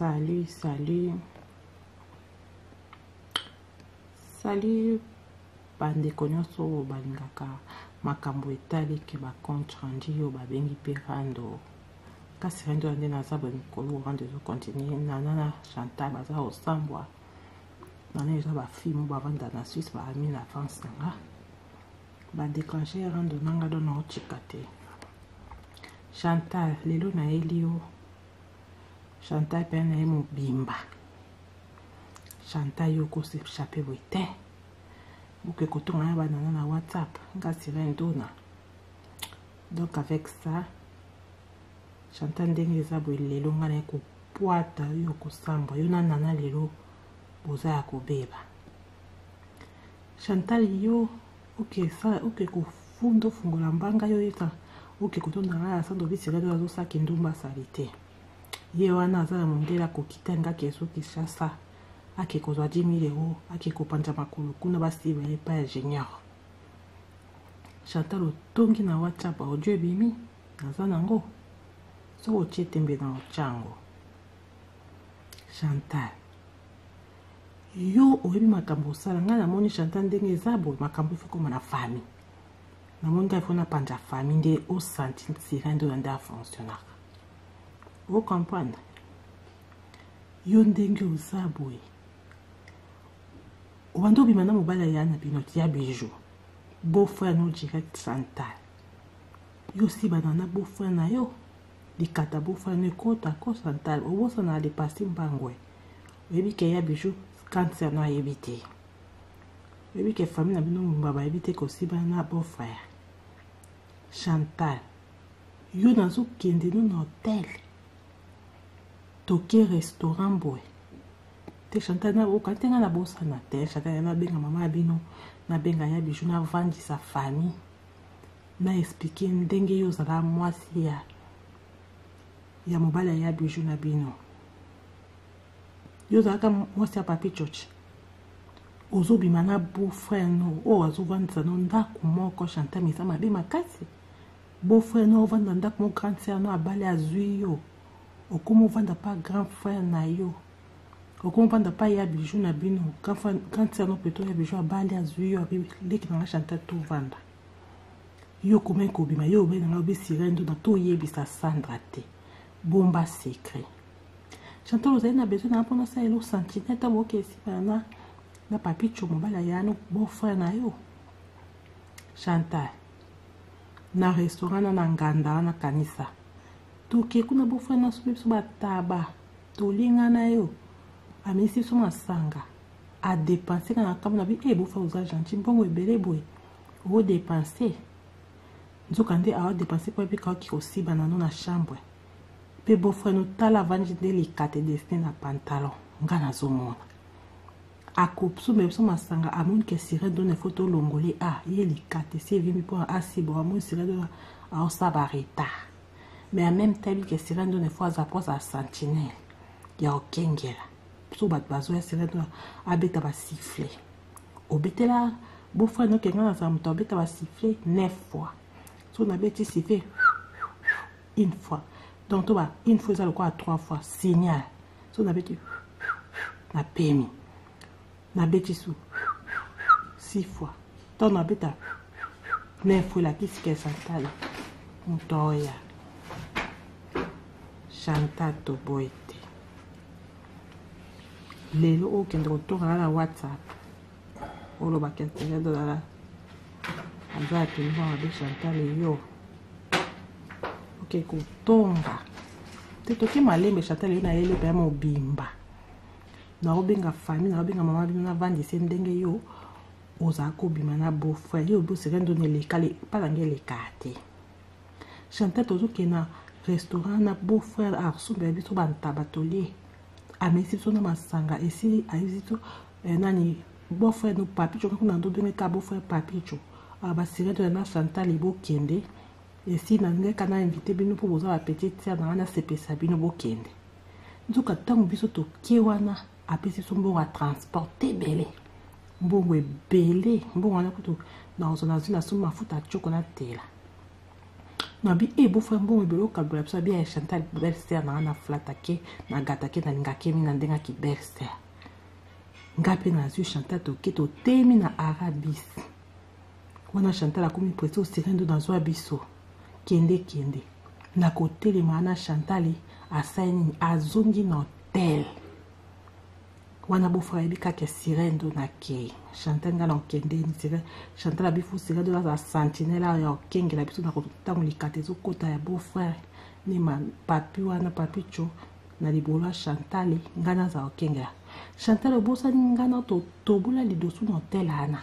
Salut, salut. Salut bandeko nyonso oyo balingaka makambo etali ke ba compte rendu oyo babengi mpe rando kasi rando ya nde naza boye mikolo rando ezocontinue nana na chantal baza kosambwa nana eza bafille mo bavanda na suisse baami na france na nga badeclenche rando nanga do naotika te chantal lelo nayeli yo chantal mpe na ye mobimba chantal yo okosechape boye te boke kotonga na banana na whatsapp nga sirene dona donc avec ça chantal ndenge eza boye lelo nga naye kopwata yo kosambwa yo na nana lelo boza ya kobeba chantal yo oke sala oke kofunda ofungola mbanga yo yeta oke kotonda ngai ya sando bisika to azosala kindumba salite ye wana aza na mondele akokita nga ke so Kinshasa ake kozwa 10 000 euro ake kopanza makolo kuna basiba ye epai ya junior Chantal otongi na WhatsApp audio ebimi naza nango soki otie tembe na otya yango Chantal yo oyebi makambo osala ngai namoni Chantal ndenge eza boye makambo ifo koma na famille namoni ngai ifo napanza famille nde osanti sirene nde nde afonctionnaka o comprendre yo ndenge oza boye obanda obima na mobali ya na bino ya bijou beau frère no direct Chantal yo osibana na beau frère na yo likata beau frère no ekota ko Chantal obosana lepasi mbangwe oyebi ke ya bijou cancer no ayebi te oyebi ke famille na bino mobimba bayebi te kosibana na beau frère Chantal yo nazokende no na hotel toke restaurant boye te chantal naoka te ngai nabosana te chantal nabenga mama ya bino nabenga ya bijou navandisa famille na explike ndenge yo ozala mwasi ya ya mobali ya bijou na bino yo ozalaka mwasi ya papi coci ozobima na beau frère no oyo azovandisa no ndako moko chantal eza mabe makasi beau frère no ovanda ndako moko grande sœur no abali azwi yo okomi ovanda pa grand frère na yo okomi ovanda pa ya bijou na bino grande sœur no plutôt ya bijou abali azwi yo abi leki na nga chantal tovanda yo okomi kobima yo obe na nga obi sirene ndona toyebisa sandra te bomba secret chantal ozali na besoin na mpona osalela o sentinelle ntango oke esika na na papicho mobali aya no beau frère na yo chantal na restaurant na na nganda wana kanisa toke kuna beau frère nasombi biso bataba tolinga na yo amisi biso masanga adepense kaka na kambo na bi e eh, beau frère oza gentil mbongo ebele boye odepense nzokande aodepense mpo ebika oki kosiba nano na chambre mpe beau frère no tala avandi nde likate destine na pantalon nga nazomona akosomba biso masanga amoni ke sirene dona ifo tolongole a ye likate si evimbi mpo asibo amoni sirene dona aosala ba retard mais en même temps ebike sirene dona ifo aza mpo azala sentinelle ya kokengela so bato bazoya sirene dona abeta basifle obetela beau frère noke nga nazala moto abeta basifle neuf fois so nabeti siffle une fois donc toba une fois eza lokola trois fois signal so nabeti napemi nabeti su six fois ntango nabeta neuf fois elakisi ke chantal moto oya chantal toboyi te lelo okende kotonga na whatsapp olobaka interet dolala aza ya kimba mabe chantal yo oke kotonga te toke malembe chantal yo nayeli mpe ya mobimba naobenga famille naobenga mama bino navandise ndenge yo ozala kobima na beau frère yo oboseka ndoni eleka epa na ngai elekaa te chantal tozokende na restaurant na beau frère asombela biso bantaba tolie amesi biso na masanga esili ayebisi biso eh, nani beau frère no papicho kuna ndo ndenge ka beau frère papicho ah, basire to na chantal bokende esi na ngai kana invité bino mpo boza ba petite sœur na ngai nasepelisa bino bokende nzoka ntango biso toke wana apesi biso mbongo ya transport te ebele mbongo ebele mbongo wana kutu nakozwa nazwi nasombi mafuta ya coko natela Nabi e beau-frère mbongo ebele okabola biso abi ya Chantal belle sœur na nga na flatake na gatake na lingake mingi na ndenge ki belle sœur. Nga mpe nazwi Chantal toke totemi na Arabis. Wana Chantal akomi presse osirendo nazwa biso. Kende kende. Na kotelema wana Chantal asali nini? Azongi na hotel. Wana beau-frère ayebi kaka sirendo na kei. Chantal nga na okende ni sirène. Chantal abifu sirendo aza sentinelle ya okengela biso na ntango likata ezokota ya beau-frère ni ma papi wana papi cho na libolo ya Chantal nga naza okengela. Chantal obosani nga na tobola lidosu na hotel wana.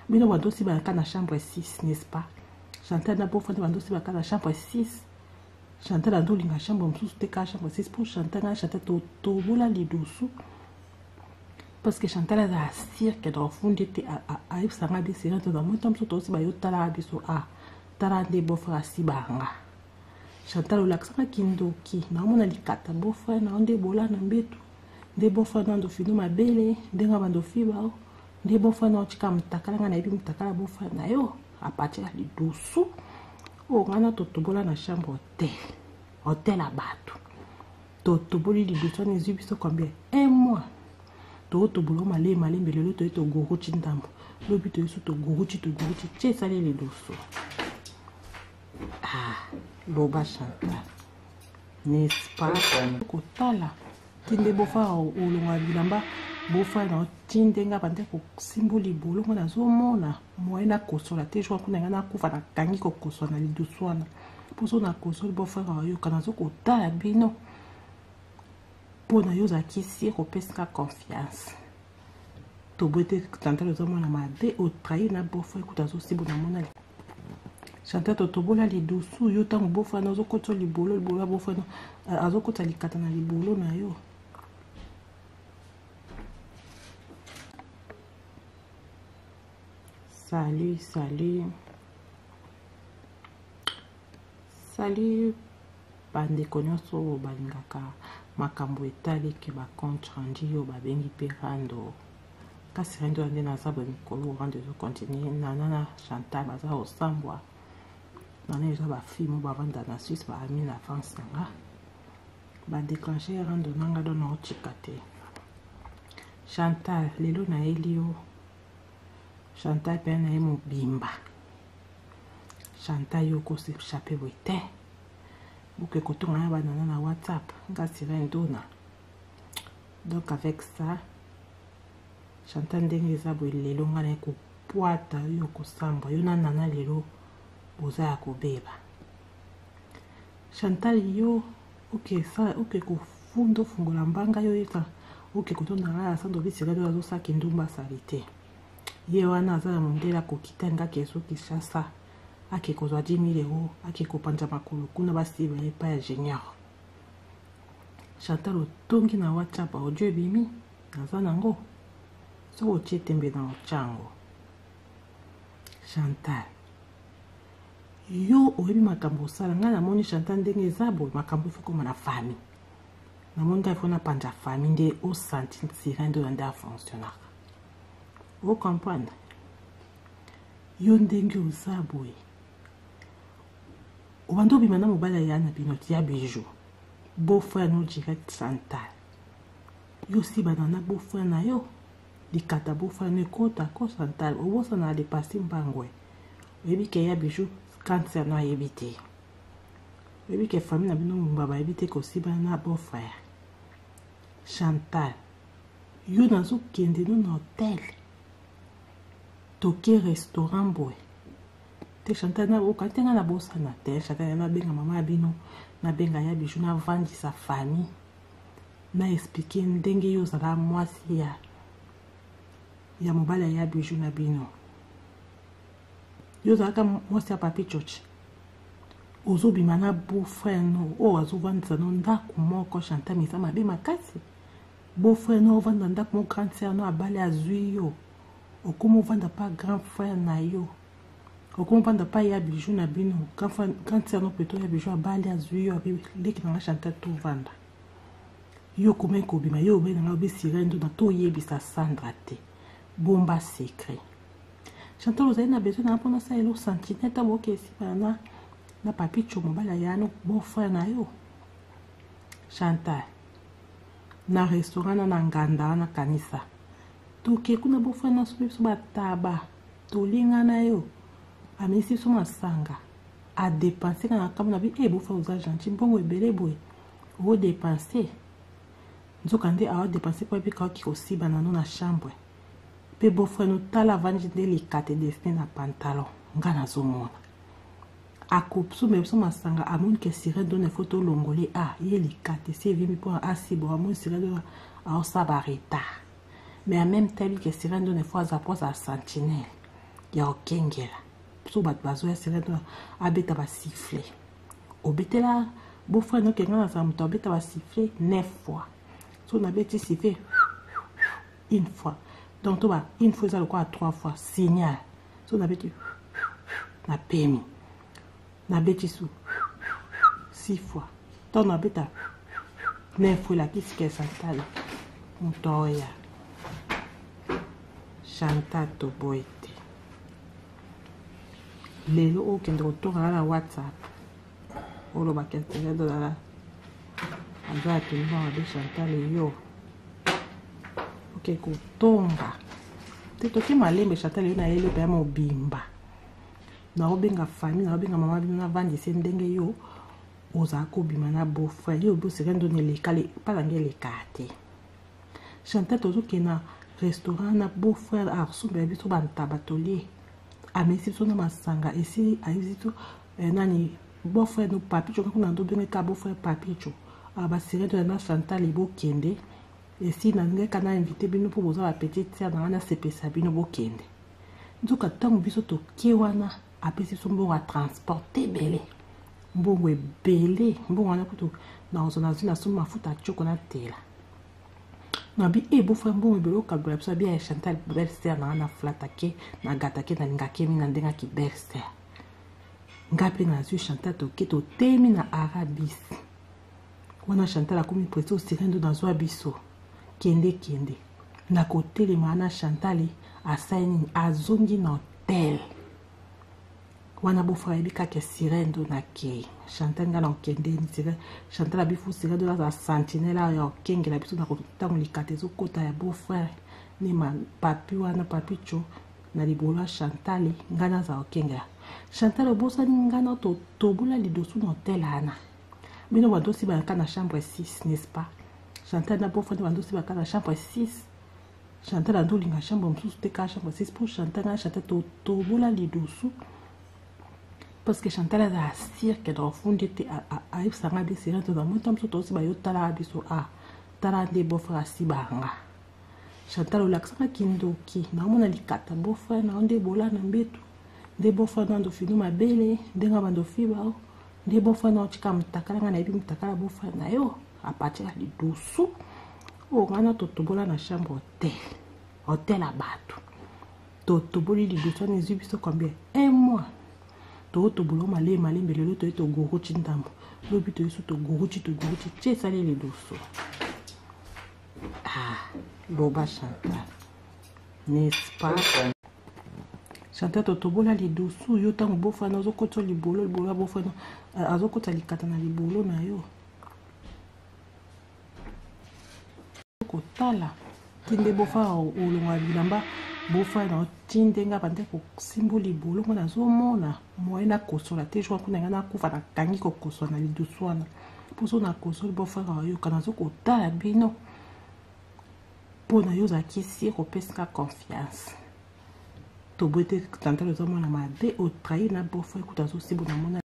Bino bandosi bayaka na chambre 6 n'est-ce pas? Chantal na beau-frère bandosi bayaka na chambre 6. Chantal azolinga chambre mosusu te kaka chambre 6 mpo Chantal na Chantal tobola lidusu parce que Chantal azala sire ke naofundi te ayebisa nga biso ena toza moi ntango mosusu tosiba yo talaka biso a tala nde beau-frère asiba nga Chantal olakisaka kindoki naomona likata beau-frère nao nde bola na mbetu nde beau-frère nao ndofino mabele ndenge abanda ofiba o nde beau-frère nao tika mutakala nga nayebi mutakala beau-frère na yo apartir ya lidusu oyo ngai na totobola na chambre hotel hotel ya bato totoboli lidusu wana ezwi biso combien un mois totobola malembe malembe lelo toye togoruti ndambo lobi toye so togoruti togoruti ti esali lidusu ah loba Chantal n'est-ce pas kotala tinde bofa olonga bilamba bofa na tinde nga bande kosimbo libolo nga nazomona moyen nakosola te jour kuna nga nakufa nakangi kokosola na lidusu wana mpo so nakosoli bofrere ayoka nazokotala bino mpo na yo ozalaki sire kopesaka confiance toboyi te Chantal oza mwana mabe otrahi na beau-frère kuta azosimbo na mona Chantal totobola lidusu yo ntango beau-frère na azokotisa libolo libolo ya beau-frère azokotisa likata na libolo na yo. Salut, salut. Salut bandeko nyonso oyo balingaka makambo etali ke ba compte rendu oyo babengi mpe rando. Kasi rando ya nde naza boye mikolo rando ezokontinue nana na Chantal baza kosambwa nana eza bafille mo bavanda na Suisse baami na France na nga badeclenche rando nanga don naotika te. Chantal lelo nayeli yo Chantal mpe na ye mobimba Chantal yo okosechape boye te boke kotonga na banana na WhatsApp nga sirène dona. Donc avec ça Chantal ndenge eza boye lelo nga naye kopwata yo kosambwa yo na nana lelo boza ya kobeba. Chantal yo oke sa oke kofunda ofungola mbanga yo yeta oke kotonda nga ya sando bisika to azosaki ndumba salite ye wana aza na mondele akokita nga ke so Kinshasa ake kozwa 10 000 euros ake kopanza makolo kuna basiba ye epai ya junior. Chantal otongi na WhatsApp audio ebimi naza nango soki otie tembe na otyango. Chantal yo oyebi makambo osala ngai namoni Chantal ndenge eza boye makambo ifo koma na famille namoni ngai ifo napanza famille nde osanti sirène nde nde afonctionnaka ocomprendre yo ndenge oza boye obanda obima na mobali ya na bino ya bijou beau-frère no direct Chantal yo sibana na beau-frère na yo likata beau-frère no ekota ko Chantal obosana lepasi mbangwe oyebi ke ya bijou cancer no ayebi te oyebi ke famille na bino mumba bayebi te kosibana na beau-frère Chantal yo nazokende no na hotel toke restaurant boye te Chantal na okati nga na bosana te Chantal nabenga mama ya bino nabenga ya bijou navandisa famille na explike ndenge yo ozala mwasi ya ya mobali ya bijou na bino yo ozalaka mwasi ya papi chochi ozobima na beau-frère no oyo azovandisa no ndako moko Chantal eza mabe makasi beau-frère no ovanda ndako moko grande sœur no abali azwi yo okoma ovanda pa grand frère na yo okoma ovanda pa ya bijou na bino grande sœur no plutôt ya bijou abali azwi yo leki nanga Chantal tovanda yo okoma ekobima yo obe nanga obe sirène na toyebisa Sandra te bomba secret Chantal ozali na besoin na mpona salela sentinelle ntango oke esibana na na papicho mobali ya yano beau frère na yo Chantal na restaurant na na nganda wana kanisa toke kuna beau frère na soki biso bataba tolinga na yo amesi biso masanga adepense kaka na kambo na bi e eh, beau frère oza gentil mbongo ebele boye odepense nzoka nde aodepense mpo abika oki kosiba nano na chambre mpe beau frère no tala avandi nde likate destine na pantalon nga nazomona akopsumba biso masanga amoni ke sirene dona ifo tolongole a ye likate si evimbi mpo asibo amoni sirene dona aosala ba retard mais en même temps ke sirene dona ifo aza mpo azala sentinelle ya kokengela so bato bazoya sirene dona abeta basiffle obetela beau-frère noke nga nazala moto abeta basiffle neuf fois so nabeti siffle une fois donc toba une fois eza lokola trois fois signal so nabeti napemi nabeti su six fois ntango nabeta neuf fois elakisi ke chantal moto oya chantal toboyi te lelo okende kotongana na whatsapp oloba kelkele dolala aza ya kimba mabe chantal yo oke kotonga te toke malembe chantal yo nayeli mpe ya mobimba naobenga famille naobenga mama bino navandise ndenge yo ozala kobima na beau frère yo boseka ndoni eleka mpala nge eleka te chantal tozokende na restaurant na beau frère asombela biso bantaba tolie amesi biso na masanga esili ayebisi biso eh, nani beau frère no papicho kuna ndobenge ka beau frère papicho ah, basire to na chantal bokende esi na ngai kana invité bino mpo boza ba petite sœur na ngai nasepelisa bino bokende nzoka ntango biso toke wana apesi biso mbongo ya transport ebele mbongo ebele mbongo wana kutu nakozwa nazwi nasombi mafuta ya coko natela nabi e bofra mbongo ebele okabola biso abi ya chantal belle sœur na ngai na flatake na gatake nalingake mingi na ndenge aki belle sœur ngai mpe nazwi chantal toke totemi na arabis wana chantal akomi presi osirendo nazwa biso kende kende na kotelema wana chantal asali nini azongi na hotel wana bofra ayebi kaka sirendo na kei chantal ngai na okende sirene chantal abifu sirendo azala sentinelle ayo ya okengela biso na ntango likata ezokota ya beau frère ni ma papi wana papi cho na libolo ya chantal ngai nazala okengela chantal obosani ngai na tobola lidosu na hotel wana bino bandosi bayaka na chambre 6 n'est-ce pas chantal na beau frère bandosi bayaka na chambre 6 chantal ando olinga chambre mosusu te kaka chambre 6 mpo chantal ngai chantal tobola lidusu parce que chantal azala sire ke na ofundi ete ayebisa ngai bisira toza moi ntango mosusu tosi bayo talaka biso a tala nde beau frère asiba nga chantal olakisaka kindoki naomona likata beau frère nao nde bola na mbetu nde beau frère nao ndofino mabele ndenge bando fiba o nde beau frère nao tika mutakala ngai nayebi mutakala beau frère na yo apartir ya lidusu oyo ngai na totobola na chambre hotel hotel ya bato totoboli lidusu wana ezwi biso combien un mois totobola malembe malembe lelo toye toguruti ndambo lobi toye so toguruti toguruti ti esali lidusu ah loba chantal n'est-ce pas chantal totobola lidusu yo ntango bofana ozokotisa libolo libolo ya bofana azokotisa likata na libolo na yo kotala tinde bofa olongola bilamba bofa na otinde nga bande kosimbo libolo ngo nazomona moye nakosola te jour kuna nga nakufa nakangi kokosola na lidusu wana mposo nakosoli bofa ayoka nazokotala bino mpo na yo ozalaki sire opesika confiance toboyi te tantale oza mwana mabe otrahi na bofa ekuta azosimbo namona.